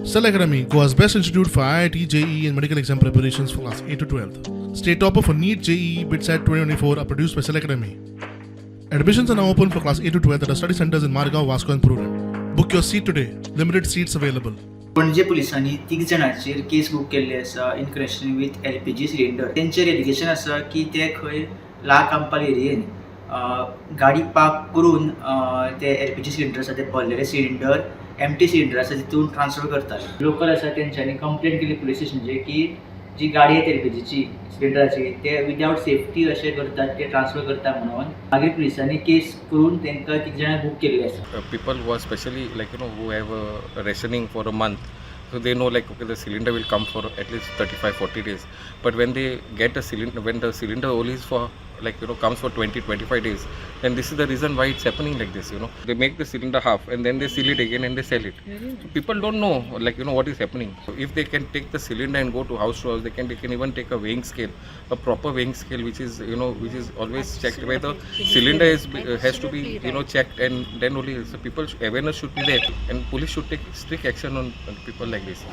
Cell Academy, Goa's best institute for IIT, JEE, and medical exam preparations for class 8 to 12. State topper for NEET, JEE, BITSAT 2024 are produced by Cell Academy. Admissions are now open for class 8 to 12 at our study centers in Margao, Vasco, and Prudent. Book your seat today. Limited seats available. Panaji पुलिसांनी तीग जाणांचेर केस book केल्ली आसा in connection with LPG cylinder. तेंचेर allegation आसा की ते खंय ला कांपाल एरियेन गाडी पार्क करून ते एलपीजी सिलिंडर आसा ते भरलेले सिलिंडर, एम्प्टी सिलिंडर आसा तितून ट्रान्सफर करताले. लोकल आसा तेंच्यांनी कंप्लेन केली पुलीस स्टेशनाचेर की जी गाडी येता एलपीजीची सिलिंडराची ते विदावट सेफ्टी अशें करतात, ते ट्रान्सफर करता म्हणून. मागीर पुलिसांनी केस करून तांकां तीग जाणांक बूक केल्ले आसा. People who are especially like who have a rationing for a month, so they know like, okay, the cylinder will come for at least 35 40 days. But when they get a cylinder, when the cylinder only is for like comes for 20 25 days, then this is the reason why it's happening like this. They make the cylinder half and then they seal it again and they sell it. So people don't know like what is happening. So if they can take the cylinder and go to house, they can even take a weighing scale, a proper weighing scale, which is which is always checked, where the cylinder is has to be checked, and then only so people awareness should be there and police should take strict action on people like this.